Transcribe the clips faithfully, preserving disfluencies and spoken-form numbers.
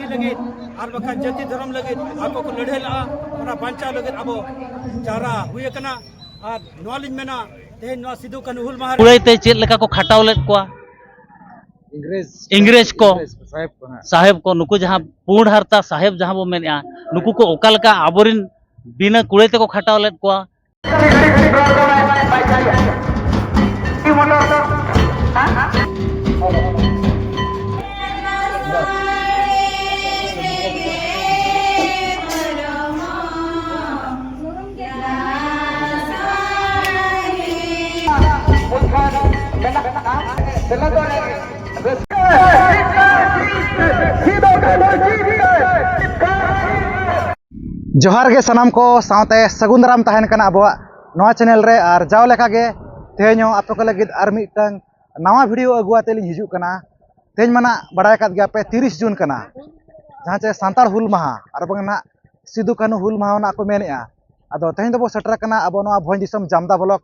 ᱞᱟᱹᱜᱤᱫ ᱟᱨ ᱵᱟᱠᱷᱟᱱ ᱡᱟᱹᱛᱤ ᱫᱷᱚᱨᱚᱢ ᱞᱟᱹᱜᱤᱫ ᱟᱠᱚ ᱠᱚ ᱞᱟᱹᱲᱦᱟᱹᱭ ᱞᱟᱜᱼᱟ, ᱚᱱᱟ ᱵᱟᱧᱪᱟᱣ ᱞᱟᱹᱜᱤᱫ ᱟᱵᱚ ᱡᱟᱣᱨᱟ ᱦᱩᱭ ᱟᱠᱟᱱᱟ᱾ ᱟᱨ ᱱᱚᱣᱟ ᱞᱤᱧ ᱢᱮᱱᱟ, ᱛᱮᱦᱮᱧ ᱱᱚᱣᱟ ᱥᱤᱫᱩ ᱠᱟᱹᱱᱦᱩ ᱦᱩᱞ ᱢᱟᱦᱟ ᱨᱮ ᱠᱩᱲᱟᱹᱭ ᱛᱮ ᱪᱮᱫ ᱞᱮᱠᱟ ᱠᱚ ᱠᱷᱟᱴᱟᱣ ᱞᱮᱫ ᱠᱚᱣᱟ? ᱤᱝᱨᱮᱡᱽ ᱤᱝᱨᱮᱡᱽ ᱠᱚ, ᱥᱟᱦᱮᱵᱽ ᱠᱚ ᱦᱟᱸᱜ᱾ ᱥᱟᱦᱮᱵᱽ ᱠᱚ, ᱱᱩᱠᱩ ᱡᱟᱦᱟᱸ ᱯᱩᱸᱰ ᱦᱟᱨᱛᱟ ᱥᱟᱦᱮᱵᱽ ᱡᱟᱦᱟᱸ ᱵᱚ ᱢᱮᱱᱮᱫᱼᱟ, ᱱᱩᱠᱩ ᱠᱚ ᱚᱠᱟ ᱞᱮᱠᱟ ᱟᱵᱚᱨᱤᱱ ᱵᱤᱱᱟᱹ ᱠᱩᱲᱟᱹᱭ ᱛᱮᱠᱚ ᱠᱷᱟᱴᱟᱣ ᱞᱮᱫ ᱠᱚᱣᱟ? ᱡᱚᱦᱟᱨ ᱜᱮ ᱥᱟᱱᱟᱢ ᱠᱚ, ᱥᱟᱶᱛᱮ ᱥᱟᱹᱜᱩᱱ ᱫᱟᱨᱟᱢ ᱛᱟᱦᱮᱱ ᱠᱟᱱᱟ ᱟᱵᱚᱣᱟᱜ ᱱᱚᱣᱟ ᱪᱮᱱᱮᱞ ᱨᱮ᱾ ᱟᱨ ᱡᱟᱣ ᱞᱮᱠᱟᱜᱮ ᱛᱮᱦᱮᱧ ᱦᱚᱸ ᱟᱯᱮ ᱠᱚ ᱞᱟᱹᱜᱤᱫ ᱟᱨ ᱢᱤᱫᱴᱟᱝ ᱱᱟᱣᱟ ᱵᱷᱤᱰᱤᱭᱳ ᱟᱹᱜᱩ ᱟᱛᱮ ᱞᱤᱧ ᱦᱤᱡᱩᱜ ᱠᱟᱱᱟ᱾ ᱛᱮᱦᱮᱧ ᱢᱟ ᱱᱟᱜ ᱵᱟᱲᱟᱭ ᱟᱠᱟᱫ ᱜᱮᱭᱟ ᱯᱮ, ᱛᱤᱨᱤᱥ ᱡᱩᱱ ᱠᱟᱱᱟ, ᱡᱟᱦᱟᱸ ᱪᱮ ᱥᱟᱱᱛᱟᱲ ᱦᱩᱞ ᱢᱟᱦᱟ ᱟᱨ ᱵᱟᱝ ᱱᱟᱜ ᱥᱤᱫᱩ ᱠᱟᱹᱱᱦᱩ ᱦᱩᱞ ᱢᱟᱦᱟ ᱱᱟᱜ ᱠᱚ ᱢᱮᱱᱮᱫᱼᱟ᱾ ᱟᱫᱚ ᱛᱮᱦᱮᱧ ᱫᱚᱵᱚ ᱥᱮᱴᱮᱨ ᱟᱠᱟᱱᱟ ᱟᱵᱚ ᱱᱚᱣᱟ ᱵᱷᱚᱸᱡᱽ ᱫᱤᱥᱚᱢ ᱡᱟᱢᱫᱟ ᱵᱞᱚᱠ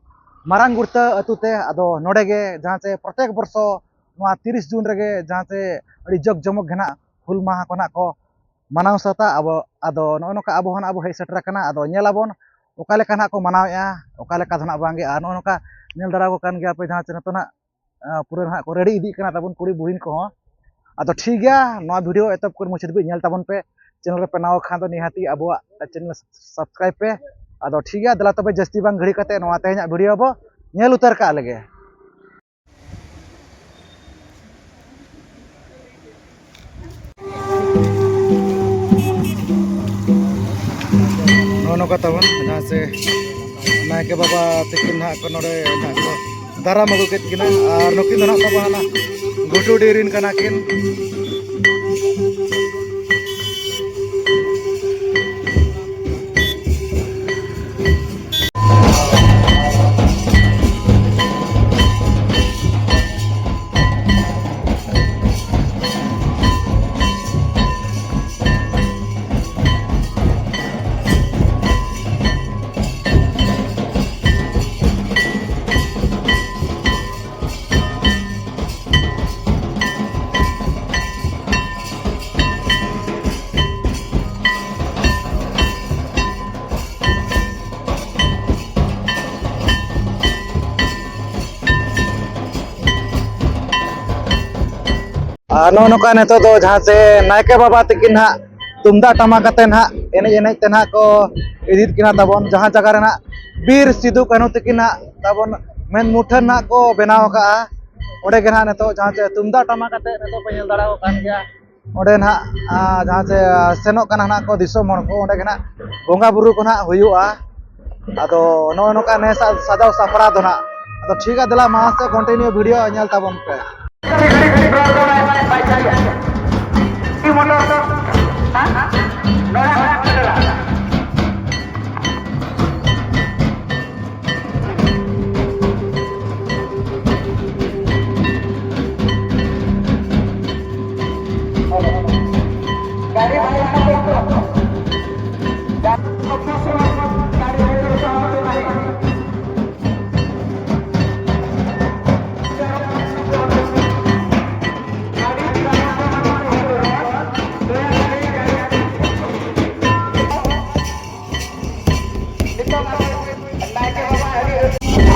ᱢᱟᱨᱟᱝ ᱜᱩᱲᱛᱟᱹ ᱟᱹᱛᱩ ᱛᱮ᱾ ᱟᱫᱚ ᱱᱚᱰᱮ ᱜᱮ ᱡᱟᱦᱟᱸ ᱪᱮ ᱯᱨᱚᱛᱮᱠ ᱵᱚᱨᱥᱚ ᱱᱚᱣᱟ ᱛᱤᱨᱤᱥ ᱡᱩᱱ ᱨᱮᱜᱮ ᱡᱟᱦᱟᱸ ᱪᱮ ᱟᱹᱰᱤ ᱡᱟᱠ ᱡᱚᱢᱚᱠ ᱜᱮ ᱱᱟᱜ ᱦᱩᱞ ᱢᱟᱦᱟ ᱠᱚ ᱱᱟᱜ ᱠᱚ ᱢᱟᱱᱟᱣ ᱥᱟᱹᱛᱟ᱾ ᱟᱵᱚ ᱟᱫᱚ ᱱᱚᱜᱼᱚ ᱱᱚᱝᱠᱟ ᱟᱵᱚ ᱦᱚᱸ ᱱᱟᱜ ᱵᱚ ᱦᱮᱡ ᱥᱮᱴᱮᱨ ᱟᱠᱟᱱᱟ᱾ ᱟᱫᱚ ᱧᱮᱞ ᱟᱵᱚᱱ ᱚᱠᱟ ᱞᱮᱠᱟ ᱱᱟᱜ ᱠᱚ ᱢᱟᱱᱟᱣᱮᱫᱼᱟ, ᱚᱠᱟ ᱞᱮᱠᱟ ᱫᱚ ᱱᱟᱜ ᱵᱟᱝᱜᱮ᱾ ᱟᱨ ᱱᱚᱜᱼᱚ ᱱᱚᱝᱠᱟ ᱧᱮᱞ ᱫᱟᱨᱟ ᱠᱚ ᱠᱟᱱ ᱜᱮᱭᱟ ᱯᱮ, ᱡᱟᱦᱟᱸ ᱪᱮ ᱱᱤᱛᱚᱜ ᱱᱟᱜ, ᱟᱸ, ᱯᱩᱨᱟᱹ ᱱᱟᱜ ᱠᱚ ᱨᱮᱰᱤ ᱤᱫᱤᱜ ᱠᱟᱱᱟ ᱛᱟᱵᱚᱱ ᱠᱩᱲᱤ ᱵᱩᱦᱤᱱ ᱠᱚᱦᱚᱸ᱾ ᱟᱫᱚ ᱴᱷᱤᱠ ᱜᱮᱭᱟ, ᱱᱚᱣᱟ ᱵᱷᱤᱰᱤᱭᱳ ᱮᱛᱚᱦᱚᱵ ᱠᱷᱚᱱ ᱢᱩᱪᱟᱹᱫ ᱫᱷᱟᱹᱵᱤᱡ ᱧᱮᱞ ᱛᱟᱵᱚᱱ ᱯᱮ᱾ ᱪᱮᱱᱮᱞ ᱨᱮᱯᱮ ᱱᱟᱣᱟ ᱠᱷᱟᱱ ᱫᱚ ᱱᱤᱦᱟᱹᱛᱤ ᱟᱵᱚᱣᱟᱜ ᱪᱮᱱᱮᱞ ᱥᱟᱵᱥᱠᱨᱟᱭᱤᱵᱽ ᱯᱮ᱾ ᱟᱫᱚ ᱴᱷᱤᱠ ᱜᱮᱭᱟ, ᱫᱮᱞᱟ ᱛᱚᱵᱮ ᱡᱟᱹᱥᱛᱤ ᱵᱟᱝ ᱜᱷᱟᱹᱲᱤ ᱠᱟᱛᱮ ᱱᱚᱣᱟ ᱛᱮᱦᱮᱧᱟᱜ ᱵᱷᱤᱰᱤᱭᱳ ᱵᱚ ᱧᱮᱞ ᱩᱛᱟᱹᱨ ᱠᱟᱜ ᱞᱮᱜᱮ᱾ ᱱᱚᱜᱼᱚ ᱱᱚᱝᱠᱟ ᱛᱟᱵᱚᱱ ᱡᱟᱦᱟᱸ ᱥᱮ ᱱᱟᱭᱠᱮ ᱵᱟᱵᱟ ᱛᱤᱠᱤᱱ ᱱᱟᱦᱟᱜ ᱠᱚ ᱱᱚᱰᱮ ᱱᱟᱦᱟᱜ ᱠᱚ ᱫᱟᱨᱟᱢ ᱟᱹᱜᱩ ᱠᱮᱫ ᱠᱤᱱᱟ᱾ ᱟᱨ ᱱᱩᱠᱤᱱ ᱫᱚ ᱱᱟᱦᱟᱜ ᱛᱟᱵᱚᱱ ᱦᱟᱱᱟ ᱜᱷᱩᱴᱩᱰᱤ ᱨᱮᱱ ᱠᱟᱱᱟ ᱠᱤᱱ᱾ ᱟᱨ ᱱᱚᱜᱼᱚ ᱱᱚᱝᱠᱟ ᱱᱤᱛᱚᱜ ᱫᱚ ᱡᱟᱦᱟᱸ ᱪᱮ ᱱᱟᱭᱠᱮ ᱵᱟᱵᱟ ᱛᱟᱹᱠᱤᱱ ᱦᱟᱸᱜ ᱛᱩᱢᱫᱟᱜ ᱴᱟᱢᱟᱠ ᱟᱛᱮ ᱱᱟᱦᱟᱜ ᱮᱱᱮᱡ ᱮᱱᱮᱡ ᱛᱮ ᱱᱟᱦᱟᱜ ᱠᱚ ᱤᱫᱤᱭᱮᱫ ᱠᱤᱱᱟ ᱛᱟᱵᱚᱱ, ᱡᱟᱦᱟᱸ ᱡᱟᱭᱜᱟ ᱨᱮ ᱱᱟᱦᱟᱜ ᱵᱤᱨ ᱥᱤᱫᱩ ᱠᱟᱹᱱᱦᱩ ᱛᱟᱹᱠᱤᱱ ᱱᱟᱦᱟᱜ ᱛᱟᱵᱚᱱ ᱢᱮᱫ ᱢᱩᱴᱷᱟᱹᱱ ᱱᱟᱦᱟᱜ ᱠᱚ ᱵᱮᱱᱟᱣ ᱟᱠᱟᱜᱼᱟ᱾ ᱚᱸᱰᱮ ᱜᱮ ᱱᱟᱦᱟᱜ ᱱᱤᱛᱚᱜ ᱡᱟᱦᱟᱸ ᱪᱮ ᱛᱩᱢᱫᱟᱜ ᱴᱟᱢᱟᱠ ᱟᱛᱮ ᱱᱤᱛᱚᱜ ᱯᱮ ᱧᱮᱞ ᱫᱟᱲᱮᱭᱟᱜ ᱠᱟᱱ ᱜᱮᱭᱟ᱾ ᱚᱸᱰᱮ ᱱᱟᱦᱟᱜ, ᱟᱨ ᱡᱟᱦᱟᱸ ᱪᱮ ᱥᱮᱱᱚᱜ ᱠᱟᱱᱟ ᱱᱟᱦᱟᱜ ᱠᱚ ᱫᱤᱥᱚᱢ ᱦᱚᱲ ᱠᱚ, ᱚᱸᱰᱮ ᱜᱮ ᱱᱟᱦᱟᱜ ᱵᱚᱸᱜᱟ ᱵᱩᱨᱩ ᱠᱚ ᱱᱟᱦᱟᱜ ᱦᱩᱭᱩᱜᱼᱟ᱾ ᱟᱫᱚ ᱱᱚᱜᱼᱚ ᱱᱚᱝᱠᱟ ᱱᱮᱥᱟᱜ ᱥᱟᱡᱟᱣ ᱥᱟᱯᱲᱟᱣ ᱫᱚ ᱱᱟᱦᱟᱜ᱾ ᱟᱫᱚ ᱴᱷᱤᱠ ᱜᱮᱭᱟ, ᱫᱮᱞᱟ ᱢᱟᱲᱟᱝ ᱥᱮᱫ continue video ᱧᱮᱞ ᱛᱟᱵᱚᱱ ᱯᱮ᱾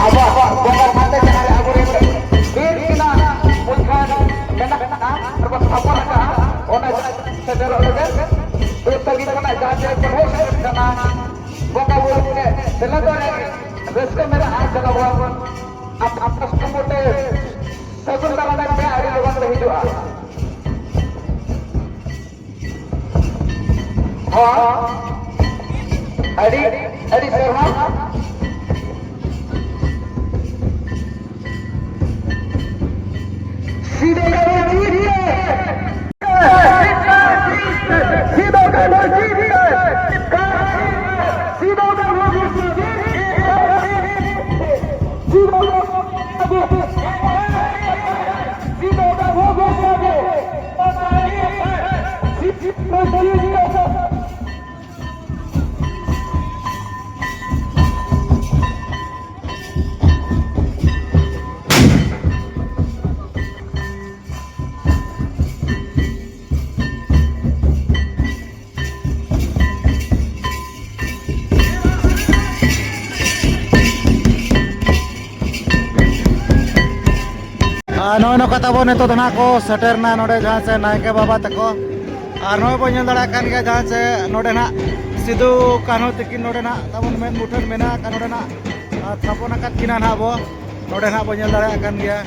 ᱟᱵᱚᱣᱟᱜ ᱵᱚᱸᱜᱟ ᱥᱟᱶᱛᱮ ᱡᱟᱦᱟᱸ ᱨᱮ ᱟᱵᱚᱨᱮᱱ ᱵᱤᱨ ᱠᱤᱱᱟ ᱢᱩᱴᱷᱟᱹᱱ ᱢᱮᱱᱟᱜ ᱟᱨ ᱵᱚᱱ ᱛᱷᱟᱯᱚᱱ ᱟᱠᱟᱫᱼᱟ, ᱚᱱᱟ ᱥᱮᱴᱮᱨᱚᱜ ᱞᱟᱹᱜᱤᱫ ᱫᱩ ᱛᱟᱹᱜᱤ ᱠᱷᱚᱱᱟᱜ ᱡᱟᱦᱟᱸ ᱡᱮ ᱠᱚ ᱦᱮᱡ ᱥᱮᱴᱮᱨ ᱠᱟᱱᱟ, ᱵᱚᱸᱜᱟ ᱵᱩᱨᱩ ᱨᱮ ᱥᱮᱞᱮᱫᱚᱜ ᱨᱮ ᱨᱟᱹᱥᱠᱟᱹ ᱢᱮᱱᱟᱜᱼᱟ᱾ ᱪᱟᱞᱟᱣ ᱵᱚᱱ ᱟᱯ-, ᱟᱯᱟᱥ ᱠᱚ ᱢᱚᱛᱮ ᱥᱟᱹᱜᱩᱱ ᱫᱟᱨᱟᱢ ᱯᱮ, ᱟᱹᱰᱤ ᱞᱚᱜᱚᱱ ᱞᱮ ᱦᱤᱡᱩᱜᱼᱟ᱾ ᱦᱚᱸ, ᱟᱹᱰᱤ, ᱟᱹᱰᱤ ᱥᱟᱨᱦᱟᱣ᱾ ᱥᱤᱫᱩ ᱠᱟᱹᱱᱦᱩ ᱡᱤᱛ ᱜᱮ! ᱥᱤᱫᱩ ᱠᱟᱹᱱᱦᱩ ᱡᱤᱛ ᱜᱮ! ᱥᱤᱫᱩ ᱠᱟᱹᱱᱦᱩ ᱡᱤᱛ ᱜᱮ! ᱥᱤᱫᱩ ᱠᱟᱹᱱᱦᱩ ᱡᱤᱛ ᱜᱮ! ᱟᱨ ᱱᱚᱜᱼᱚᱭ ᱱᱚᱝᱠᱟ ᱛᱟᱵᱚᱱ ᱱᱤᱛᱚᱜ ᱫᱚ ᱱᱟᱦᱟᱜ ᱠᱚ ᱥᱮᱴᱮᱨ ᱮᱱᱟ ᱱᱚᱰᱮ ᱡᱟᱦᱟᱸ ᱥᱮ ᱱᱟᱭᱠᱮ ᱵᱟᱵᱟ ᱛᱟᱠᱚ᱾ ᱟᱨ ᱱᱚᱜᱼᱚᱭ ᱵᱚᱱ ᱧᱮᱞ ᱫᱟᱲᱮᱭᱟᱜ ᱠᱟᱱ ᱜᱮᱭᱟ ᱡᱟᱦᱟᱸ ᱥᱮ ᱱᱚᱰᱮ ᱱᱟᱦᱟᱜ ᱥᱤᱫᱩ ᱠᱟᱹᱱᱦᱩ ᱛᱟᱹᱠᱤᱱ ᱱᱚᱰᱮ ᱱᱟᱦᱟᱜ ᱛᱟᱵᱚᱱ ᱢᱮᱫ ᱢᱩᱴᱷᱟᱹᱱ ᱢᱮᱱᱟᱜ ᱟᱠᱟᱫ ᱱᱚᱰᱮ ᱱᱟᱦᱟᱜ, ᱟᱨ ᱛᱷᱟᱯᱚᱱ ᱟᱠᱟᱫ ᱠᱤᱱᱟ ᱱᱟᱦᱟᱜ ᱵᱚ ᱱᱚᱰᱮ ᱱᱟᱦᱟᱜ ᱵᱚᱱ ᱧᱮᱞ ᱫᱟᱲᱮᱭᱟᱜ ᱠᱟᱱ ᱜᱮᱭᱟ᱾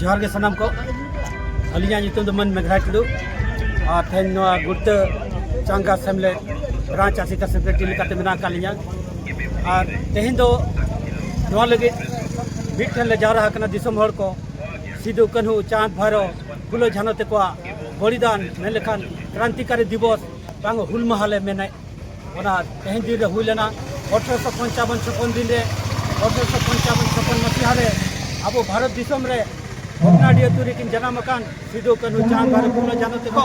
ᱡᱚᱦᱟᱨ ᱜᱮ ᱥᱟᱱᱟᱢ ᱠᱚ᱾ ᱟᱹᱞᱤᱧᱟᱜ ᱧᱩᱛᱩᱢ ᱫᱚ ᱢᱟᱹᱱ ᱢᱮᱜᱷᱨᱟᱭ ᱴᱩᱰᱩ᱾ ᱟᱨ ᱛᱮᱦᱮᱧ ᱱᱚᱣᱟ ᱜᱩᱲᱛᱟᱹ ᱪᱟᱸᱜᱟ ᱥᱮᱢᱞᱮᱫ ᱵᱨᱟᱧᱪ ᱟᱥᱮᱠᱟ ᱥᱮᱠᱨᱮᱴᱟᱨᱤ ᱞᱮᱠᱟᱛᱮ ᱢᱮᱱᱟᱜ ᱟᱠᱟᱫ ᱞᱤᱧᱟ᱾ ᱟᱨ ᱛᱮᱦᱮᱧ ᱫᱚ ᱱᱚᱣᱟ ᱞᱟᱹᱜᱤᱫ ᱢᱤᱫ ᱴᱷᱮᱱ ᱞᱮ ᱡᱟᱣᱨᱟ ᱟᱠᱟᱱᱟ ᱫᱤᱥᱚᱢ ᱦᱚᱲ ᱠᱚ, ᱥᱤᱫᱩ, ᱠᱟᱹᱱᱦᱩ, ᱪᱟᱸᱫᱽ, ᱵᱷᱟᱭᱨᱳ, ᱯᱷᱩᱞᱳ, ᱡᱷᱟᱱᱚ ᱛᱟᱠᱚᱣᱟᱜ ᱵᱚᱞᱤᱫᱟᱱ, ᱢᱮᱱ ᱞᱮᱠᱷᱟᱱ ᱠᱨᱟᱱᱛᱤᱠᱟᱨᱤ ᱫᱤᱵᱚᱥ ᱵᱟᱝ ᱦᱩᱞ ᱢᱟᱦᱟ ᱞᱮ ᱢᱮᱱᱮᱫ, ᱚᱱᱟ ᱛᱮᱦᱮᱧ ᱫᱤᱱ ᱨᱮ ᱦᱩᱭ ᱞᱮᱱᱟ᱾ ᱟᱴᱷᱨᱚᱥᱚ ᱯᱚᱧᱪᱟᱵᱚᱱ ᱪᱷᱚᱯᱚᱱ ᱫᱤᱱ ᱨᱮ, ᱟᱴᱷᱨᱚᱥᱚ ᱯᱚᱧᱪᱟᱵᱚᱱ ᱪᱷᱚᱯᱚᱱ ᱢᱟᱥᱤᱦᱟ ᱨᱮ ᱟᱵᱚ ᱵᱷᱟᱨᱚᱛ ᱫᱤᱥᱚᱢ ᱨᱮ ᱵᱷᱚᱜᱽᱱᱟᱰᱤ ᱟᱹᱛᱩ ᱨᱮᱠᱤᱱ ᱡᱟᱱᱟᱢ ᱟᱠᱟᱱ ᱥᱤᱫᱩ, ᱠᱟᱹᱱᱦᱩ, ᱪᱟᱸᱫᱽ, ᱵᱷᱟᱭᱨᱳ, ᱯᱷᱩᱞᱳ, ᱡᱷᱟᱱᱚ ᱛᱟᱠᱚ,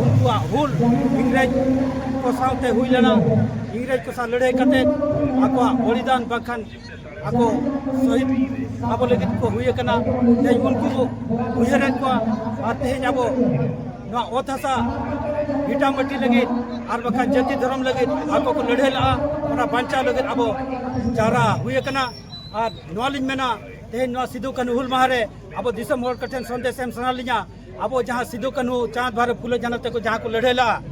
ᱩᱱᱠᱩᱣᱟᱜ ᱦᱩᱞ ᱤᱝᱨᱮᱡᱽ ᱠᱚ ᱥᱟᱶᱛᱮ ᱦᱩᱭ ᱞᱮᱱᱟ᱾ ᱤᱝᱨᱮᱡᱽ ᱠᱚ ᱥᱟᱶ ᱞᱟᱹᱲᱦᱟᱹᱭ ᱠᱟᱛᱮ ᱟᱠᱚᱣᱟᱜ ᱵᱚᱞᱤᱫᱟᱱ ᱵᱟᱝᱠᱷᱟᱱ ᱟᱠᱚ ᱥᱚᱦᱤᱫ ᱟᱵᱚ ᱞᱟᱹᱜᱤᱫ ᱠᱚ ᱦᱩᱭ ᱟᱠᱟᱱᱟ᱾ ᱛᱮᱦᱮᱧ ᱩᱱᱠᱩ ᱵᱚ ᱩᱭᱦᱟᱹᱨᱮᱫ ᱠᱚᱣᱟ᱾ ᱟᱨ ᱛᱮᱦᱮᱧ ᱟᱵᱚ ᱱᱚᱣᱟ ᱚᱛ ᱦᱟᱥᱟ ᱵᱷᱤᱴᱟᱢᱟᱹᱴᱤ ᱞᱟᱹᱜᱤᱫ ᱟᱨ ᱵᱟᱠᱷᱟᱱ ᱡᱟᱹᱛᱤ ᱫᱷᱚᱨᱚᱢ ᱞᱟᱹᱜᱤᱫ ᱟᱠᱚ ᱠᱚ ᱞᱟᱹᱲᱦᱟᱹᱭ ᱞᱟᱜᱼᱟ, ᱚᱱᱟ ᱵᱟᱧᱪᱟᱣ ᱞᱟᱹᱜᱤᱫ ᱟᱵᱚ ᱡᱟᱣᱨᱟ ᱦᱩᱭ ᱟᱠᱟᱱᱟ᱾ ᱟᱨ ᱱᱚᱣᱟ ᱞᱤᱧ ᱢᱮᱱᱟ, ᱛᱮᱦᱮᱧ ᱱᱚᱣᱟ ᱥᱤᱫᱩ ᱠᱟᱹᱱᱦᱩ ᱦᱩᱞ ᱢᱟᱦᱟ ᱨᱮ ᱟᱵᱚ ᱫᱤᱥᱚᱢ ᱦᱚᱲ ᱠᱚᱴᱷᱮᱱ ᱥᱚᱱᱫᱮᱥ ᱮᱢ ᱥᱟᱱᱟ ᱞᱤᱧᱟ᱾ ᱟᱵᱚ ᱡᱟᱦᱟᱸ ᱥᱤᱫᱩ ᱠᱟᱹᱱᱦᱩ, ᱪᱟᱸᱫᱽ, ᱵᱷᱟᱭᱨᱳ, ᱯᱷᱩᱞᱳ, ᱡᱷᱟᱱᱚ ᱛᱟᱠᱚ ᱡᱟᱦᱟᱸ ᱠᱚ ᱞᱟᱹᱲᱦᱟᱹᱭ ᱞᱟᱜᱼᱟ,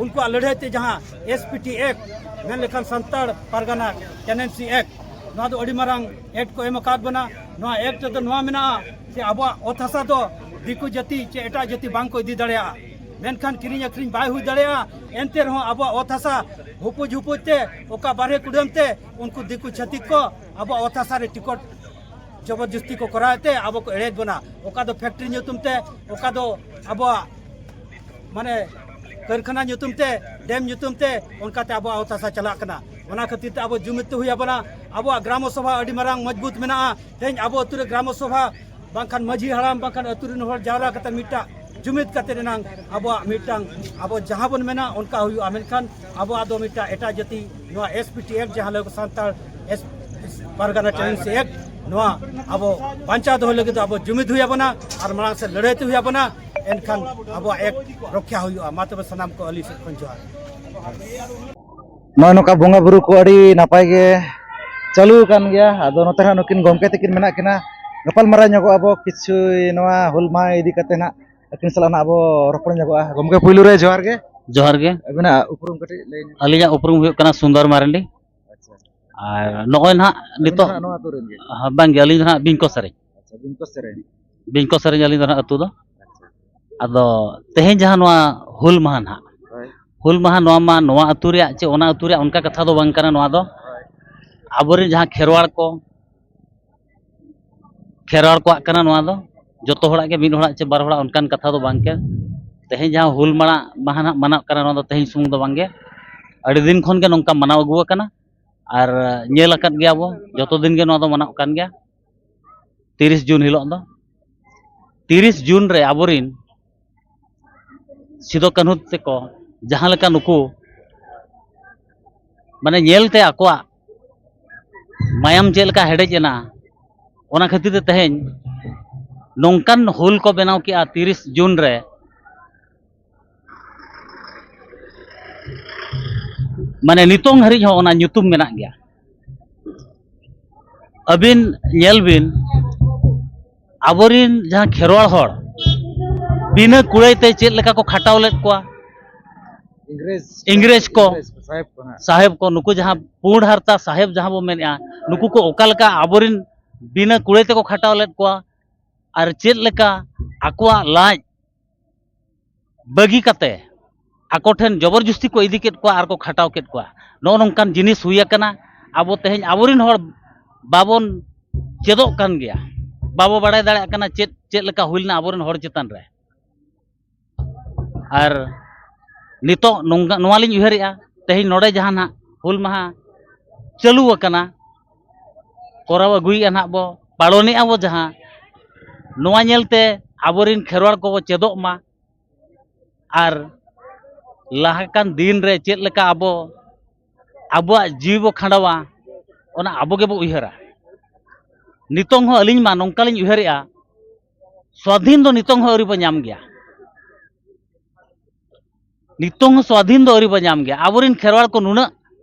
ᱩᱱᱠᱩᱣᱟᱜ ᱞᱟᱹᱲᱦᱟᱹᱭ ᱛᱮ ᱡᱟᱦᱟᱸ ᱮᱥ ᱯᱤ ᱴᱤ ᱮᱠᱴ, ᱢᱮᱱ ᱞᱮᱠᱷᱟᱱ ᱥᱟᱱᱛᱟᱲ ᱯᱟᱨᱜᱟᱱᱟ ᱴᱮᱱᱰᱮᱱᱥᱤ ᱮᱠᱴ, ᱱᱚᱣᱟ ᱫᱚ ᱟᱹᱰᱤ ᱢᱟᱨᱟᱝ ᱮᱠᱴ ᱠᱚ ᱮᱢ ᱟᱠᱟᱫ ᱵᱚᱱᱟ᱾ ᱱᱚᱣᱟ ᱮᱠᱴ ᱨᱮᱫᱚ ᱱᱚᱣᱟ ᱢᱮᱱᱟᱜᱼᱟ ᱡᱮ ᱟᱵᱚᱣᱟᱜ ᱚᱛ ᱦᱟᱥᱟ ᱫᱚ ᱫᱤᱠᱩ ᱡᱟᱹᱛᱤ ᱪᱮ ᱮᱴᱟᱜ ᱡᱟᱹᱛᱤ ᱵᱟᱝ ᱠᱚ ᱤᱫᱤ ᱫᱟᱲᱮᱭᱟᱜᱼᱟ, ᱢᱮᱱᱠᱷᱟᱱ ᱠᱤᱨᱤᱧ ᱟᱹᱠᱷᱨᱤᱧ ᱵᱟᱭ ᱦᱩᱭ ᱫᱟᱲᱮᱭᱟᱜᱼᱟ᱾ ᱮᱱᱛᱮ ᱨᱮᱦᱚᱸ ᱟᱵᱚᱣᱟᱜ ᱚᱛ ᱦᱟᱥᱟ ᱦᱩᱯᱩᱡ ᱦᱩᱯᱩᱡ ᱛᱮ ᱚᱠᱟ ᱵᱟᱨᱦᱮ ᱠᱩᱰᱟᱹᱢ ᱛᱮ ᱩᱱᱠᱩ ᱫᱤᱠᱩ ᱪᱷᱟᱹᱛᱤᱠ ᱠᱚ ᱟᱵᱚᱣᱟᱜ ᱚᱛ ᱦᱟᱥᱟ ᱨᱮ ᱴᱤᱠᱚᱴ ᱡᱚᱵᱚᱨᱡᱚᱥᱛᱤ ᱠᱚ ᱠᱚᱨᱟᱣ ᱛᱮ ᱟᱵᱚ ᱠᱚ ᱮᱲᱮᱭᱮᱫ ᱵᱚᱱᱟ᱾ ᱚᱠᱟ ᱫᱚ ᱯᱷᱮᱠᱴᱨᱤ ᱧᱩᱛᱩᱢ ᱛᱮ, ᱚᱠᱟ ᱫᱚ ᱟᱵᱚᱣᱟᱜ ᱢᱟᱱᱮ ᱠᱟᱹᱨᱠᱷᱟᱱᱟ ᱧᱩᱛᱩᱢ ᱛᱮ, ᱰᱮᱢ ᱧᱩᱛᱩᱢ ᱛᱮ, ᱚᱱᱠᱟᱛᱮ ᱟᱵᱚᱣᱟᱜ ᱚᱛ ᱦᱟᱥᱟ ᱪᱟᱞᱟᱜ ᱠᱟᱱᱟ᱾ ᱚᱱᱟ ᱠᱷᱟᱹᱛᱤᱨ ᱛᱮ ᱟᱵᱚ ᱡᱩᱢᱤᱫ ᱛᱮ ᱦᱩᱭ ᱟᱵᱚᱱᱟ᱾ ᱟᱵᱚᱣᱟᱜ ᱜᱨᱟᱢᱚ ᱥᱚᱵᱷᱟ ᱟᱹᱰᱤ ᱢᱟᱨᱟᱝ ᱢᱚᱡᱽᱵᱩᱛ ᱢᱮᱱᱟᱜᱼᱟ᱾ ᱛᱮᱦᱮᱧ ᱟᱵᱚ ᱟᱹᱛᱩ ᱨᱮ ᱜᱨᱟᱢᱚ ᱥᱚᱵᱷᱟ ᱵᱟᱝᱠᱷᱟᱱ ᱢᱟᱹᱡᱷᱤ ᱦᱟᱲᱟᱢ ᱵᱟᱝᱠᱷᱟᱱ ᱟᱹᱛᱩ ᱨᱮᱱ ᱦᱚᱲ ᱡᱟᱣᱨᱟ ᱠᱟᱛᱮ ᱢᱤᱫᱴᱟᱝ ᱡᱩᱢᱤᱫ ᱠᱟᱛᱮ ᱮᱱᱟᱝ ᱟᱵᱚᱣᱟᱜ ᱢᱤᱫᱴᱟᱝ, ᱟᱵᱚ ᱡᱟᱦᱟᱸ ᱵᱚᱱ ᱢᱮᱱᱟ ᱚᱱᱠᱟ ᱦᱩᱭᱩᱜᱼᱟ᱾ ᱢᱮᱱᱠᱷᱟᱱ ᱟᱵᱚᱣᱟᱜ ᱫᱚ ᱢᱤᱫᱴᱟᱝ ᱮᱴᱟᱜ ᱡᱟᱹᱛᱤ ᱱᱚᱣᱟ ᱮᱥ ᱯᱤ ᱴᱤ ᱮᱠᱴ, ᱡᱟᱦᱟᱸ ᱞᱟᱹᱜᱤᱫ ᱥᱟᱱᱛᱟᱲ ᱮᱥ, ᱯᱟᱨᱜᱟᱱᱟ ᱴᱮᱱᱰᱮᱱᱥᱤ ᱮᱠᱴ, ᱱᱚᱣᱟ ᱟᱵᱚ ᱵᱟᱧᱪᱟᱣ ᱫᱚᱦᱚ ᱞᱟᱹᱜᱤᱫ ᱫᱚ ᱟᱵᱚ ᱡᱩᱢᱤᱫ ᱦᱩᱭ ᱟᱵᱚᱱᱟ ᱟᱨ ᱢᱟᱲᱟᱝ ᱥᱮᱫ ᱞᱟᱹᱲᱦᱟᱹᱭ ᱛᱮ ᱦᱩᱭ ᱟᱵᱚᱱᱟ᱾ ᱮᱱᱠᱷᱟᱱ ᱟᱵᱚᱣᱟᱜ ᱮᱠᱴ ᱨᱚᱠᱷᱟ ᱦᱩᱭᱩᱜᱼᱟ᱾ ᱢᱟ ᱛᱚᱵᱮ ᱥᱟᱱᱟᱢ ᱠᱚ ᱟᱹᱞᱤᱧ ᱥᱮᱫ ᱠᱷᱚᱱ ᱡᱚᱦᱟᱨ᱾ ᱱᱚᱜᱼᱚᱭ ᱱᱚᱝᱠᱟ ᱵᱚᱸᱜᱟ ᱵᱩᱨᱩ ᱠᱚ ᱟᱹᱰᱤ ᱱᱟᱯᱟᱭ ᱜᱮ ᱪᱟᱹᱞᱩ ᱟᱠᱟᱱ ᱜᱮᱭᱟ᱾ ᱟᱫᱚ ᱱᱚᱛᱮ ᱦᱟᱸᱜ ᱱᱩᱠᱤᱱ ᱜᱚᱢᱠᱮ ᱛᱟᱹᱠᱤᱱ ᱢᱮᱱᱟᱜ ᱠᱤᱱᱟ, ᱜᱟᱯᱟᱞ ᱢᱟᱨᱟᱣ ᱧᱚᱜᱚᱜ ᱟᱵᱚ ᱠᱤᱪᱷᱩ ᱱᱚᱣᱟ ᱦᱩᱞ ᱢᱟᱦᱟ ᱤᱫᱤ ᱠᱟᱛᱮ ᱦᱟᱸᱜ ᱟᱹᱠᱤᱱ ᱥᱟᱞᱟᱜ ᱱᱟᱜ ᱵᱚ ᱨᱚᱯᱚᱲ ᱧᱚᱜᱚᱜᱼᱟ᱾ ᱜᱚᱢᱠᱮ, ᱯᱩᱭᱞᱩ ᱨᱮ ᱡᱚᱦᱟᱨ ᱜᱮ᱾ ᱡᱚᱦᱟᱨ ᱜᱮ᱾ ᱟᱹᱵᱤᱱᱟᱜ ᱩᱯᱨᱩᱢ ᱠᱟᱹᱴᱤᱡ ᱞᱟᱹᱭ ᱧᱚᱜ᱾ ᱟᱹᱞᱤᱧᱟᱜ ᱩᱯᱨᱩᱢ ᱦᱩᱭᱩᱜ ᱠᱟᱱᱟ ᱥᱩᱱᱫᱚᱨ ᱢᱟᱨᱟᱱᱰᱤ᱾ ᱟᱪᱪᱷᱟ᱾ ᱟᱨ ᱱᱚᱜᱼᱚᱭ ᱱᱟᱦᱟᱜ ᱟᱹᱵᱤᱱ ᱫᱚ ᱱᱤᱛᱚᱜ ᱱᱟᱜ ᱱᱚᱣᱟ ᱟᱹᱛᱩ ᱨᱮᱱ ᱜᱮ? ᱦᱮᱸ, ᱵᱟᱝ ᱜᱮ, ᱟᱹᱞᱤᱧ ᱫᱚ ᱱᱟᱦᱟᱜ ᱵᱤᱧᱠᱚ ᱥᱮᱨᱮᱧ᱾ ᱟᱪᱪᱷᱟ, ᱵᱤᱧᱠᱚ ᱥᱮᱨᱮᱧ᱾ ᱵᱤᱧᱠᱚ ᱥᱮᱨᱮᱧ ᱟᱹᱞᱤᱧ ᱫᱚ ᱱᱟᱦᱟᱜ ᱟᱹᱛᱩ ᱫᱚ᱾ ᱟᱫᱚ ᱛᱮᱦᱮᱧ ᱡᱟᱦᱟᱸ ᱱᱚᱣᱟ ᱦᱩᱞ ᱢᱟᱦᱟ ᱱᱟᱦᱟᱜ, ᱦᱳᱭ᱾ ᱦᱩᱞ ᱢᱟᱦᱟ ᱱᱚᱣᱟ ᱢᱟ ᱱᱚᱣᱟ ᱟᱹᱛᱩ ᱨᱮᱭᱟᱜ ᱪᱮ ᱚᱱᱟ ᱟᱹᱛᱩ ᱨᱮᱭᱟᱜ ᱚᱱᱠᱟ ᱠᱟᱛᱷᱟ ᱫᱚ ᱵᱟᱝ ᱠᱟᱱᱟ᱾ ᱱᱚᱣᱟ ᱫᱚ ᱟᱵᱚᱨᱮᱱ ᱡᱟᱦᱟᱸ ᱠᱷᱮᱨᱣᱟᱲ ᱠᱚ, ᱠᱷᱮᱨᱣᱟᱲ ᱠᱚᱣᱟᱜ ᱠᱟᱱᱟ ᱱᱚᱣᱟ ᱫᱚ᱾ ᱡᱚᱛᱚ ᱦᱚᱲᱟᱜ ᱜᱮ, ᱢᱤᱫ ᱦᱚᱲᱟᱜ ᱪᱮ ᱵᱟᱨ ᱦᱚᱲᱟᱜ ᱚᱱᱠᱟᱱ ᱠᱟᱛᱷᱟ ᱫᱚ ᱵᱟᱝ ᱠᱟᱱᱟ᱾ ᱛᱮᱦᱮᱧ ᱡᱟᱦᱟᱸ ᱦᱩᱞ ᱢᱟᱦᱟ, ᱢᱟᱦᱟ ᱱᱟᱦᱟᱜ ᱢᱟᱱᱟᱜ ᱠᱟᱱᱟ, ᱱᱚᱣᱟ ᱫᱚ ᱛᱮᱦᱮᱧ ᱥᱩᱢᱩᱝ ᱫᱚ ᱵᱟᱝ ᱜᱮ, ᱟᱹᱰᱤ ᱫᱤᱱ ᱠᱷᱚᱱ ᱜᱮ ᱱᱚᱝᱠᱟ ᱢᱟᱱᱟᱣ ᱟᱹᱜᱩ ᱟᱠᱟᱱᱟ᱾ ᱟᱨ ᱧᱮᱞ ᱟᱠᱟᱫ ᱜᱮᱭᱟ ᱵᱚ, ᱡᱚᱛᱚ ᱫᱤᱱ ᱜᱮ ᱱᱚᱣᱟ ᱫᱚ ᱢᱟᱱᱟᱣ ᱠᱟᱱ ᱜᱮᱭᱟ᱾ ᱛᱤᱨᱤᱥ ᱡᱩᱱ ᱦᱤᱞᱳᱜ ᱫᱚ, ᱛᱤᱨᱤᱥ ᱡᱩᱱ ᱨᱮ ᱟᱵᱚᱨᱤᱱ ᱥᱤᱫᱩ ᱠᱟᱹᱱᱦᱩ ᱛᱮᱠᱚ ᱡᱟᱦᱟᱸ ᱞᱮᱠᱟ ᱱᱩᱠᱩ ᱢᱟᱱᱮ ᱧᱮᱞᱛᱮ ᱟᱠᱚᱣᱟᱜ ᱢᱟᱭᱟᱢ ᱪᱮᱫ ᱞᱮᱠᱟ ᱦᱮᱰᱮᱡ ᱮᱱᱟ, ᱚᱱᱟ ᱠᱷᱟᱹᱛᱤᱨ ᱛᱮ ᱛᱮᱦᱮᱧ ᱱᱚᱝᱠᱟᱱ ᱦᱩᱞ ᱠᱚ ᱵᱮᱱᱟᱣ ᱠᱮᱜᱼᱟ ᱛᱤᱨᱤᱥ ᱡᱩᱱ ᱨᱮ᱾ ᱢᱟᱱᱮ ᱱᱤᱛᱚᱝ ᱦᱟᱹᱨᱤᱡ ᱦᱚᱸ ᱚᱱᱟ ᱧᱩᱛᱩᱢ ᱢᱮᱱᱟᱜ ᱜᱮᱭᱟ᱾ ᱟᱹᱵᱤᱱ ᱧᱮᱞ ᱵᱤᱱ, ᱟᱵᱚᱨᱤᱱ ᱡᱟᱦᱟᱸ ᱠᱷᱮᱨᱣᱟᱲ ᱦᱚᱲ ᱵᱤᱱᱟᱹ ᱠᱩᱲᱟᱹᱭ ᱛᱮ ᱪᱮᱫ ᱞᱮᱠᱟ ᱠᱚ ᱠᱷᱟᱴᱟᱣ ᱞᱮᱫ ᱠᱚᱣᱟ, ᱤᱝᱨᱮᱡᱽ ᱤᱝᱨᱮᱡᱽ ᱠᱚ, ᱥᱟᱦᱮᱵᱽ ᱠᱚ ᱦᱟᱸᱜ᱾ ᱥᱟᱦᱮᱵᱽ ᱠᱚ, ᱱᱩᱠᱩ ᱡᱟᱦᱟᱸ ᱯᱩᱸᱰ ᱦᱟᱨᱛᱟ ᱥᱟᱦᱮᱵᱽ ᱡᱟᱦᱟᱸ ᱵᱚ ᱢᱮᱱᱮᱫᱼᱟ, ᱱᱩᱠᱩ ᱠᱚ ᱚᱠᱟ ᱞᱮᱠᱟ ᱟᱵᱚᱨᱤᱱ ᱵᱤᱱᱟᱹ ᱠᱩᱲᱟᱹᱭ ᱛᱮᱠᱚ ᱠᱷᱟᱴᱟᱣ ᱞᱮᱫ ᱠᱚᱣᱟ ᱟᱨ ᱪᱮᱫ ᱞᱮᱠᱟ ᱟᱠᱚᱣᱟᱜ ᱞᱟᱡ ᱵᱟᱹᱜᱤ ᱠᱟᱛᱮ ᱟᱠᱚ ᱴᱷᱮᱱ ᱡᱚᱵᱚᱨ ᱡᱚᱥᱛᱤ ᱠᱚ ᱤᱫᱤ ᱠᱮᱫ ᱠᱚᱣᱟ ᱟᱨ ᱠᱚ ᱠᱷᱟᱴᱟᱣ ᱠᱮᱫ ᱠᱚᱣᱟ᱾ ᱱᱚᱜᱼᱚ ᱱᱚᱝᱠᱟᱱ ᱡᱤᱱᱤᱥ ᱦᱩᱭ ᱟᱠᱟᱱᱟ᱾ ᱟᱵᱚ ᱛᱮᱦᱮᱧ ᱟᱵᱚᱨᱤᱱ ᱦᱚᱲ ᱵᱟᱵᱚᱱ ᱪᱮᱫᱚᱜ ᱠᱟᱱ ᱜᱮᱭᱟ, ᱵᱟᱵᱚ ᱵᱟᱲᱟᱭ ᱫᱟᱲᱮᱭᱟᱜ ᱠᱟᱱᱟ ᱪᱮᱫ ᱪᱮᱫ ᱞᱮᱠᱟ ᱦᱩᱭ ᱞᱮᱱᱟ ᱟᱵᱚᱨᱤᱱ ᱦᱚᱲ ᱪᱮᱛᱟᱱ ᱨᱮ᱾ ᱟᱨ ᱱᱤᱛᱚᱜ ᱱᱚᱝᱠᱟ, ᱱᱚᱣᱟ ᱞᱤᱧ ᱩᱭᱦᱟᱹᱨᱮᱜᱼᱟ, ᱛᱮᱦᱮᱧ ᱱᱚᱰᱮ ᱡᱟᱦᱟᱸ ᱱᱟᱦᱟᱜ ᱦᱩᱞ ᱢᱟᱦᱟ ᱪᱟᱹᱞᱩ ᱟᱠᱟᱱᱟ, ᱠᱚᱨᱟᱣ ᱟᱹᱜᱩᱭᱮᱫᱼᱟ ᱱᱟᱦᱟᱜ ᱵᱚ, ᱯᱟᱞᱚᱱᱮᱜᱼᱟ ᱵᱚ ᱡᱟᱦᱟᱸ, ᱱᱚᱣᱟ ᱧᱮᱞᱛᱮ ᱟᱵᱚᱨᱤᱱ ᱠᱷᱮᱨᱣᱟᱲ ᱠᱚᱵᱚ ᱪᱮᱫᱚᱜ ᱢᱟ᱾ ᱟᱨ ᱞᱟᱦᱟ ᱠᱟᱱ ᱫᱤᱱ ᱨᱮ ᱪᱮᱫ ᱞᱮᱠᱟ ᱟᱵᱚ ᱟᱵᱚᱣᱟᱜ ᱡᱤᱣᱤ ᱵᱚ ᱠᱷᱟᱸᱰᱟᱣᱟ, ᱚᱱᱟ ᱟᱵᱚ ᱜᱮᱵᱚ ᱩᱭᱦᱟᱹᱨᱟ᱾ ᱱᱤᱛᱚᱝ ᱦᱚᱸ ᱟᱹᱞᱤᱧ ᱢᱟ ᱱᱚᱝᱠᱟ ᱞᱤᱧ ᱩᱭᱦᱟᱹᱨᱮᱜᱼᱟ, ᱥᱣᱟᱫᱷᱤᱱ ᱫᱚ ᱱᱤᱛᱚᱝ ᱦᱚᱸ ᱟᱹᱣᱨᱤ ᱵᱚ ᱧᱟᱢ ᱜᱮᱭᱟ᱾ ᱱᱤᱛᱚᱝ ᱦᱚᱸ ᱥᱣᱟᱫᱷᱤᱱ ᱫᱚ ᱟᱹᱣᱨᱤ ᱵᱚ ᱧᱟᱢ ᱜᱮᱭᱟ᱾ ᱟᱵᱚᱨᱤᱱ ᱠᱷᱮᱨᱣᱟᱲ ᱠᱚ ᱱᱩᱱᱟᱹᱜ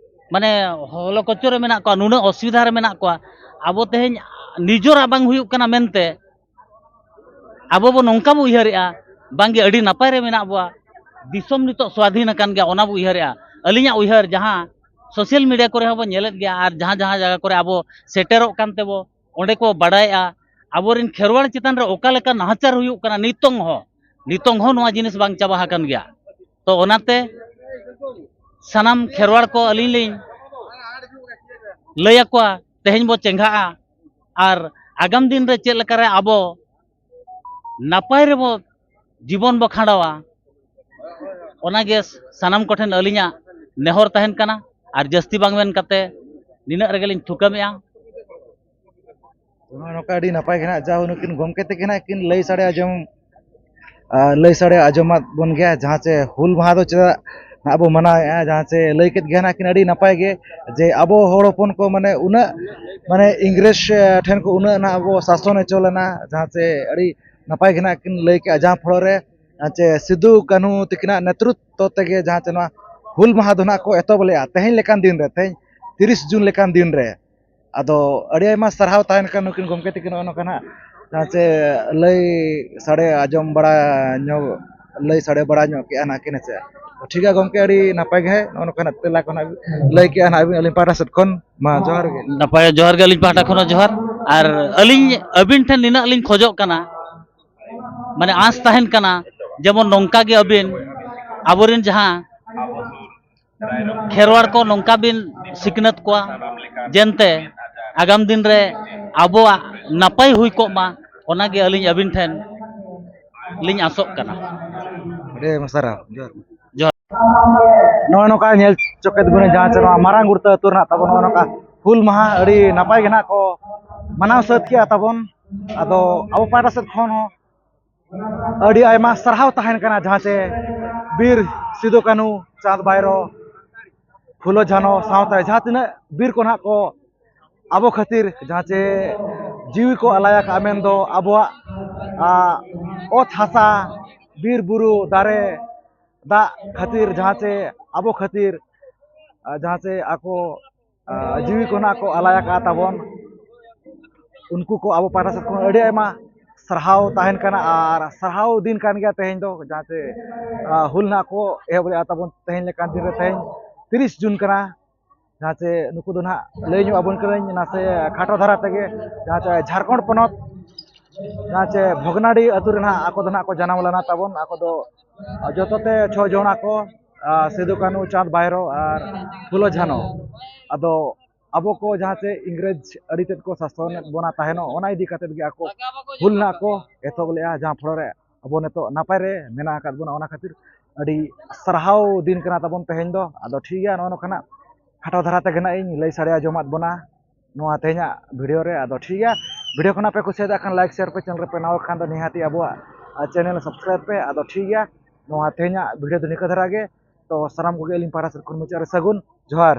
ᱢᱟᱱᱮ ᱦᱚᱞᱚ ᱠᱚᱪᱞᱚᱱ ᱨᱮ ᱢᱮᱱᱟᱜ ᱠᱚᱣᱟ, ᱱᱩᱱᱟᱹᱜ ᱚᱥᱩᱵᱤᱫᱷᱟ ᱨᱮ ᱢᱮᱱᱟᱜ ᱠᱚᱣᱟ᱾ ᱟᱵᱚ ᱛᱮᱦᱮᱧ ᱱᱤᱡᱚᱨᱟᱜ ᱵᱟᱝ ᱦᱩᱭᱩᱜ ᱠᱟᱱᱟ ᱢᱮᱱᱛᱮ ᱟᱵᱚ ᱵᱚ ᱱᱚᱝᱠᱟ ᱵᱚ ᱩᱭᱦᱟᱹᱨᱮᱜᱼᱟ, ᱵᱟᱝᱜᱮ ᱟᱹᱰᱤ ᱱᱟᱯᱟᱭ ᱨᱮ ᱢᱮᱱᱟᱜ ᱵᱚᱣᱟ, ᱫᱤᱥᱚᱢ ᱱᱤᱛᱚᱜ ᱥᱣᱟᱫᱷᱤᱱ ᱟᱠᱟᱱ ᱜᱮᱭᱟ, ᱚᱱᱟ ᱵᱚ ᱩᱭᱦᱟᱹᱨᱮᱜᱼᱟ᱾ ᱟᱹᱞᱤᱧᱟᱜ ᱩᱭᱦᱟᱹᱨ ᱡᱟᱦᱟᱸ social media ᱠᱚᱨᱮ ᱦᱚᱸᱵᱚ ᱧᱮᱞᱮᱫ ᱜᱮᱭᱟ ᱟᱨ ᱡᱟᱦᱟᱸ ᱡᱟᱦᱟᱸ ᱡᱟᱭᱜᱟ ᱠᱚᱨᱮ ᱟᱵᱚ ᱥᱮᱴᱮᱨᱚᱜ ᱠᱟᱱ ᱛᱮᱵᱚ ᱚᱸᱰᱮ ᱠᱚ ᱵᱟᱰᱟᱭᱮᱜᱼᱟ, ᱟᱵᱚᱨᱮᱱ ᱠᱷᱮᱨᱣᱟᱲ ᱪᱮᱛᱟᱱ ᱨᱮ ᱚᱠᱟ ᱞᱮᱠᱟ ᱱᱟᱦᱟᱪᱟᱨ ᱦᱩᱭᱩᱜ ᱠᱟᱱᱟ ᱱᱤᱛᱚᱝ ᱦᱚᱸ, ᱱᱤᱛᱚᱝ ᱦᱚᱸ ᱱᱚᱣᱟ ᱡᱤᱱᱤᱥ ᱵᱟᱝ ᱪᱟᱵᱟ ᱟᱠᱟᱱ ᱜᱮᱭᱟ᱾ ᱛᱚ ᱚᱱᱟᱛᱮ ᱥᱟᱱᱟᱢ ᱠᱷᱮᱨᱣᱟᱲ ᱠᱚ ᱟᱹᱞᱤᱧ ᱞᱤᱧ ᱞᱟᱹᱭ ᱟᱠᱚᱣᱟ, ᱛᱮᱦᱮᱧ ᱵᱚ ᱪᱮᱸᱜᱷᱟᱜᱼᱟ ᱟᱨ ᱟᱜᱟᱢ ᱫᱤᱱ ᱨᱮ ᱪᱮᱫ ᱞᱮᱠᱟᱨᱮ ᱟᱵᱚ ᱱᱟᱯᱟᱭ ᱨᱮᱵᱚ ᱡᱤᱵᱚᱱ ᱵᱚ ᱠᱷᱟᱸᱰᱟᱣᱟ, ᱚᱱᱟᱜᱮ ᱥᱟᱱᱟᱢ ᱠᱚᱴᱷᱮᱱ ᱟᱹᱞᱤᱧᱟᱜ ᱱᱮᱦᱚᱨ ᱛᱟᱦᱮᱱ ᱠᱟᱱᱟ᱾ ᱟᱨ ᱡᱟᱹᱥᱛᱤ ᱵᱟᱝ ᱢᱮᱱ ᱠᱟᱛᱮ ᱱᱤᱱᱟᱹᱜ ᱨᱮᱜᱮ ᱞᱤᱧ ᱛᱷᱩᱠᱟᱹᱢᱮᱜᱼᱟ᱾ ᱱᱚᱜᱼᱚ ᱱᱚᱝᱠᱟ ᱟᱹᱰᱤ ᱱᱟᱯᱟᱭ ᱜᱮ ᱱᱟᱜ ᱡᱟ ᱱᱩᱠᱤᱱ ᱜᱚᱢᱠᱮ ᱛᱟᱹᱠᱤᱱ ᱦᱟᱸᱜ ᱠᱤᱱ ᱞᱟᱹᱭ ᱥᱟᱰᱮ ᱟᱸᱡᱚᱢ, ᱟᱨ ᱞᱟᱹᱭ ᱥᱟᱰᱮ ᱟᱸᱡᱚᱢᱟᱫ ᱵᱚᱱ ᱜᱮᱭᱟ, ᱡᱟᱦᱟᱸ ᱪᱮ ᱦᱩᱞ ᱢᱟᱦᱟ ᱫᱚ ᱪᱮᱫᱟᱜ ᱱᱟᱜ ᱵᱚ ᱢᱟᱱᱟᱣᱮᱫᱼᱟ, ᱡᱟᱦᱟᱸ ᱪᱮ ᱞᱟᱹᱭ ᱠᱮᱫ ᱜᱮᱭᱟ ᱱᱟᱜ ᱠᱤᱱ ᱟᱹᱰᱤ ᱱᱟᱯᱟᱭ ᱜᱮ, ᱡᱮ ᱟᱵᱚ ᱦᱚᱲ ᱦᱚᱯᱚᱱ ᱠᱚ ᱢᱟᱱᱮ ᱩᱱᱟᱹᱜ ᱢᱟᱱᱮ ᱤᱝᱨᱮᱡᱽ ᱴᱷᱮᱱ ᱠᱚ ᱩᱱᱟᱹᱜ ᱱᱟᱜ ᱟᱵᱚ ᱥᱟᱥᱚᱱ ᱦᱚᱪᱚ ᱞᱮᱱᱟ, ᱡᱟᱦᱟᱸ ᱪᱮ ᱟᱹᱰᱤ ᱱᱟᱯᱟᱭ ᱜᱮ ᱱᱟᱜ ᱠᱤᱱ ᱞᱟᱹᱭ ᱠᱮᱜᱼᱟ, ᱡᱟᱦᱟᱸ ᱯᱷᱚᱲᱚ ᱨᱮ ᱡᱟᱦᱟᱸ ᱪᱮ ᱥᱤᱫᱩ ᱠᱟᱹᱱᱦᱩ ᱛᱟᱹᱠᱤᱱᱟᱜ ᱱᱮᱛᱨᱚᱛᱛᱚ ᱛᱮᱜᱮ ᱡᱟᱦᱟᱸ ᱪᱮ ᱱᱚᱣᱟ ᱦᱩᱞ ᱢᱟᱦᱟ ᱫᱚ ᱱᱟᱜ ᱠᱚ ᱮᱛᱚᱦᱚᱵ ᱞᱮᱜᱼᱟ, ᱛᱮᱦᱮᱧ ᱞᱮᱠᱟᱱ ᱫᱤᱱ ᱨᱮ, ᱛᱮᱦᱮᱧ ᱛᱤᱨᱤᱥ ᱡᱩᱱ ᱞᱮᱠᱟᱱ ᱫᱤᱱ ᱨᱮ᱾ ᱟᱫᱚ ᱟᱹᱰᱤ ᱟᱭᱢᱟ ᱥᱟᱨᱦᱟᱣ ᱛᱟᱦᱮᱱ ᱠᱟᱱᱟ ᱱᱩᱠᱤᱱ ᱜᱚᱢᱠᱮ ᱛᱟᱹᱠᱤᱱ ᱱᱚᱜᱼᱚ ᱱᱚᱝᱠᱟ ᱱᱟᱜ ᱡᱟᱦᱟᱸ ᱪᱮ ᱞᱟᱹᱭ ᱥᱟᱰᱮ ᱟᱸᱡᱚᱢ ᱵᱟᱲᱟ ᱧᱚᱜ, ᱞᱟᱹᱭ ᱥᱟᱰᱮ ᱵᱟᱲᱟ ᱧᱚᱜ ᱠᱮᱜᱼᱟ ᱱᱟᱜ ᱠᱤᱱ, ᱦᱮᱸ ᱪᱮ᱾ ᱴᱷᱤᱠ ᱜᱮᱭᱟ ᱜᱚᱢᱠᱮ, ᱟᱹᱰᱤ ᱱᱟᱯᱟᱭ ᱜᱮ ᱦᱟᱸᱜ ᱱᱚᱜᱼᱚ ᱱᱚᱝᱠᱟ ᱱᱟᱜ ᱛᱮᱞᱟ ᱠᱚ ᱱᱟᱜ ᱞᱟᱹᱭ ᱠᱮᱜᱼᱟ ᱱᱟᱜ ᱟᱹᱵᱤᱱ, ᱟᱹᱞᱤᱧ ᱯᱟᱦᱴᱟ ᱥᱮᱫ ᱠᱷᱚᱱ ᱢᱟ ᱡᱚᱦᱟᱨ ᱜᱮ᱾ ᱱᱟᱯᱟᱭ ᱡᱚᱦᱟᱨ ᱜᱮ ᱟᱹᱞᱤᱧ ᱯᱟᱦᱴᱟ ᱠᱷᱚᱱ ᱦᱚᱸ ᱡᱚᱦᱟᱨ᱾ ᱟᱨ ᱟᱹᱞᱤᱧ ᱟᱹᱵᱤᱱ ᱴᱷᱮᱱ ᱱᱤᱱᱟᱹᱜ ᱞᱤᱧ ᱠᱷᱚᱡᱚᱜ ᱠᱟᱱᱟ, ᱢᱟᱱᱮ ᱟᱸᱥ ᱛᱟᱦᱮᱱ ᱠᱟᱱᱟ, ᱡᱮᱢᱚᱱ ᱱᱚᱝᱠᱟ ᱜᱮ ᱟᱹᱵᱤᱱ ᱟᱵᱚᱨᱮᱱ ᱡᱟᱦᱟᱸ ᱠᱷᱮᱨᱣᱟᱲ ᱠᱚ ᱱᱚᱝᱠᱟ ᱵᱤᱱ ᱥᱤᱠᱷᱱᱟᱹᱛ ᱠᱚᱣᱟ, ᱡᱮᱱᱛᱮ ᱟᱜᱟᱢ ᱫᱤᱱ ᱨᱮ ᱟᱵᱚᱣᱟᱜ ᱱᱟᱯᱟᱭ ᱦᱩᱭ ᱠᱚᱜ ᱢᱟ, ᱚᱱᱟᱜᱮ ᱟᱹᱞᱤᱧ ᱟᱹᱵᱤᱱ ᱴᱷᱮᱱ ᱞᱤᱧ ᱟᱸᱥᱚᱜ ᱠᱟᱱᱟ᱾ ᱟᱹᱰᱤ ᱟᱭᱢᱟ ᱥᱟᱨᱦᱟᱣ᱾ ᱡᱚᱦᱟᱨ᱾ ᱡᱚᱦᱟᱨ᱾ ᱱᱚᱜᱼᱚᱭ ᱱᱚᱝᱠᱟ ᱧᱮᱞ ᱪᱚ ᱠᱮᱫ ᱵᱚᱱᱟ, ᱡᱟᱦᱟᱸ ᱪᱮ ᱱᱚᱣᱟ ᱢᱟᱨᱟᱝ ᱜᱩᱲᱛᱟᱹ ᱟᱹᱛᱩ ᱨᱮᱱᱟᱜ ᱛᱟᱵᱚᱱ ᱱᱚᱜᱼᱚ ᱱᱚᱝᱠᱟ ᱦᱩᱞ ᱢᱟᱦᱟ ᱟᱹᱰᱤ ᱱᱟᱯᱟᱭ ᱜᱮ ᱱᱟᱜ ᱠᱚ ᱢᱟᱱᱟᱣ ᱥᱟᱹᱛ ᱠᱮᱜᱼᱟ ᱛᱟᱵᱚᱱ᱾ ᱟᱫᱚ ᱟᱵᱚ ᱯᱟᱦᱴᱟ ᱥᱮᱫ ᱠᱷᱚᱱ ᱦᱚᱸ ᱟᱹᱰᱤ ᱟᱭᱢᱟ ᱥᱟᱨᱦᱟᱣ ᱛᱟᱦᱮᱱ ᱠᱟᱱᱟ, ᱡᱟᱦᱟᱸ ᱪᱮ ᱵᱤᱨ ᱥᱤᱫᱩ ᱠᱟᱹᱱᱦᱩ, ᱪᱟᱸᱫᱽ ᱵᱷᱟᱭᱨᱳ, ᱯᱷᱩᱞᱳ ᱡᱷᱟᱱᱳ ᱥᱟᱶᱛᱮ ᱡᱟᱦᱟᱸ ᱛᱤᱱᱟᱹᱜ ᱵᱤᱨ ᱠᱚ ᱱᱟᱦᱟᱜ ᱠᱚ ᱟᱵᱚ ᱠᱷᱟᱹᱛᱤᱨ ᱡᱟᱦᱟᱸ ᱪᱮ ᱡᱤᱣᱤ ᱠᱚ ᱟᱞᱟᱭ ᱟᱠᱟᱫᱼᱟ, ᱢᱮᱱᱫᱚ ᱟᱵᱚᱣᱟᱜ, ᱟ, ᱚᱛ ᱦᱟᱥᱟ, ᱵᱤᱨ ᱵᱩᱨᱩ, ᱫᱟᱨᱮ, ᱫᱟᱜ ᱠᱷᱟᱹᱛᱤᱨ, ᱡᱟᱦᱟᱸ ᱪᱮ ᱟᱵᱚ ᱠᱷᱟᱹᱛᱤᱨ, ᱟ, ᱡᱟᱦᱟᱸ ᱪᱮ ᱟᱠᱚ, ᱟ, ᱡᱤᱣᱤ ᱠᱚ ᱱᱟᱦᱟᱜ ᱠᱚ ᱟᱞᱟᱭ ᱟᱠᱟᱫᱼᱟ ᱛᱟᱵᱚᱱ, ᱩᱱᱠᱩ ᱠᱚ ᱟᱵᱚ ᱯᱟᱦᱴᱟ ᱥᱮᱫ ᱠᱷᱚᱱ ᱟᱹᱰᱤ ᱟᱭᱢᱟ ᱥᱟᱨᱦᱟᱣ ᱛᱟᱦᱮᱱ ᱠᱟᱱᱟ᱾ ᱟᱨ ᱥᱟᱨᱦᱟᱣ ᱫᱤᱱ ᱠᱟᱱ ᱜᱮᱭᱟ ᱛᱮᱦᱮᱧ ᱫᱚ, ᱡᱟᱦᱟᱸ ᱪᱮ, ᱟ, ᱦᱩᱞ ᱱᱟᱦᱟᱜ ᱠᱚ ᱮᱦᱚᱵ ᱞᱮᱫᱼᱟ ᱛᱟᱵᱚᱱ ᱛᱮᱦᱮᱧ ᱞᱮᱠᱟᱱ ᱫᱤᱱ ᱨᱮ, ᱛᱮᱦᱮᱧ ᱛᱤᱨᱤᱥ ᱡᱩᱱ ᱠᱟᱱᱟ᱾ ᱡᱟᱦᱟᱸ ᱪᱮ ᱱᱩᱠᱩ ᱫᱚ ᱱᱟᱦᱟᱜ ᱞᱟᱹᱭ ᱧᱚᱜ ᱟᱵᱚᱱ ᱠᱟᱹᱱᱟᱹᱧ ᱱᱟᱥᱮ ᱠᱷᱟᱴᱚ ᱫᱷᱟᱨᱟ ᱛᱮᱜᱮ, ᱡᱟᱦᱟᱸ ᱪᱮ ᱡᱷᱟᱲᱠᱷᱚᱸᱰ ᱯᱚᱱᱚᱛ ᱡᱟᱦᱟᱸ ᱪᱮ ᱵᱷᱚᱜᱽᱱᱟᱰᱤ ᱟᱹᱛᱩ ᱨᱮ ᱱᱟᱦᱟᱜ ᱟᱠᱚ ᱫᱚ ᱱᱟᱦᱟᱜ ᱠᱚ ᱡᱟᱱᱟᱢ ᱞᱮᱱᱟ ᱛᱟᱵᱚᱱ᱾ ᱟᱠᱚ ᱫᱚ ᱡᱚᱛᱚ ᱛᱮ ᱪᱷᱚ ᱡᱚᱱ ᱟᱠᱚ, ᱟᱨ ᱥᱤᱫᱩ ᱠᱟᱹᱱᱦᱩ, ᱪᱟᱸᱫᱽ ᱵᱷᱟᱭᱨᱳ ᱟᱨ ᱯᱷᱩᱞᱳ ᱡᱷᱟᱱᱳ᱾ ᱟᱫᱚ ᱟᱵᱚ ᱠᱚ ᱡᱟᱦᱟᱸ ᱪᱮ ᱤᱝᱨᱮᱡᱽ ᱟᱹᱰᱤ ᱛᱮᱫ ᱠᱚ ᱥᱟᱥᱚᱱᱮᱫ ᱵᱚᱱᱟ ᱛᱟᱦᱮᱱᱚᱜ, ᱚᱱᱟ ᱤᱫᱤ ᱠᱟᱛᱮᱫ ᱜᱮ ᱟᱠᱚ ᱦᱩᱞ ᱱᱟᱦᱟᱜ ᱠᱚ ᱮᱛᱚᱦᱚᱵ ᱞᱮᱫᱼᱟ, ᱡᱟᱦᱟᱸ ᱯᱷᱚᱲᱚ ᱨᱮ ᱟᱵᱚ ᱱᱤᱛᱚᱜ ᱱᱟᱯᱟᱭ ᱨᱮ ᱢᱮᱱᱟᱜ ᱟᱠᱟᱫ ᱵᱚᱱᱟ᱾ ᱚᱱᱟ ᱠᱷᱟᱹᱛᱤᱨ ᱟᱹᱰᱤ ᱥᱟᱨᱦᱟᱣ ᱫᱤᱱ ᱠᱟᱱᱟ ᱛᱟᱵᱚᱱ ᱛᱮᱦᱮᱧ ᱫᱚ᱾ ᱟᱫᱚ ᱴᱷᱤᱠ ᱜᱮᱭᱟ, ᱱᱚᱜᱼᱚ ᱱᱚᱝᱠᱟᱱᱟᱜ ᱠᱷᱟᱴᱚ ᱫᱷᱟᱨᱟ ᱛᱮᱜᱮ ᱱᱟᱜ ᱤᱧ ᱞᱟᱹᱭ ᱥᱟᱰᱮ ᱟᱸᱡᱚᱢᱟᱫ ᱵᱚᱱᱟ ᱱᱚᱣᱟ ᱛᱮᱦᱮᱧᱟᱜ ᱵᱷᱤᱰᱤᱭᱳ ᱨᱮ᱾ ᱟᱫᱚ ᱴᱷᱤᱠ ᱜᱮᱭᱟ, ᱵᱷᱤᱰᱤᱭᱳ ᱠᱷᱚᱱᱟᱜ ᱯᱮ ᱠᱩᱥᱤᱭᱟᱫᱟ ᱠᱷᱟᱱ ᱞᱟᱭᱤᱠ, ᱥᱮᱭᱟᱨ ᱯᱮ, ᱪᱮᱱᱮᱞ ᱨᱮᱯᱮ ᱱᱟᱣᱟ ᱠᱷᱟᱱ ᱫᱚ ᱱᱤᱦᱟᱹᱛᱤ ᱟᱵᱚᱣᱟᱜ ᱪᱮᱱᱮᱞ ᱥᱟᱵᱥᱠᱨᱟᱭᱤᱵ ᱯᱮ᱾ ᱟᱫᱚ ᱴᱷᱤᱠ ᱜᱮᱭᱟ, ᱱᱚᱣᱟ ᱛᱮᱦᱮᱧᱟᱜ ᱵᱷᱤᱰᱤᱭᱳ ᱫᱚ ᱱᱤᱝᱠᱟᱹ ᱫᱷᱟᱨᱟ ᱜᱮ᱾ ᱛᱚ ᱥᱟᱱᱟᱢ ᱠᱚᱜᱮ ᱟᱹᱞᱤᱧ ᱯᱟᱦᱴᱟ ᱥᱮᱫ ᱠᱷᱚᱱ ᱢᱩᱪᱟᱹᱫ ᱨᱮ ᱥᱟᱹᱜᱩᱱ ᱡᱚᱦᱟᱨ᱾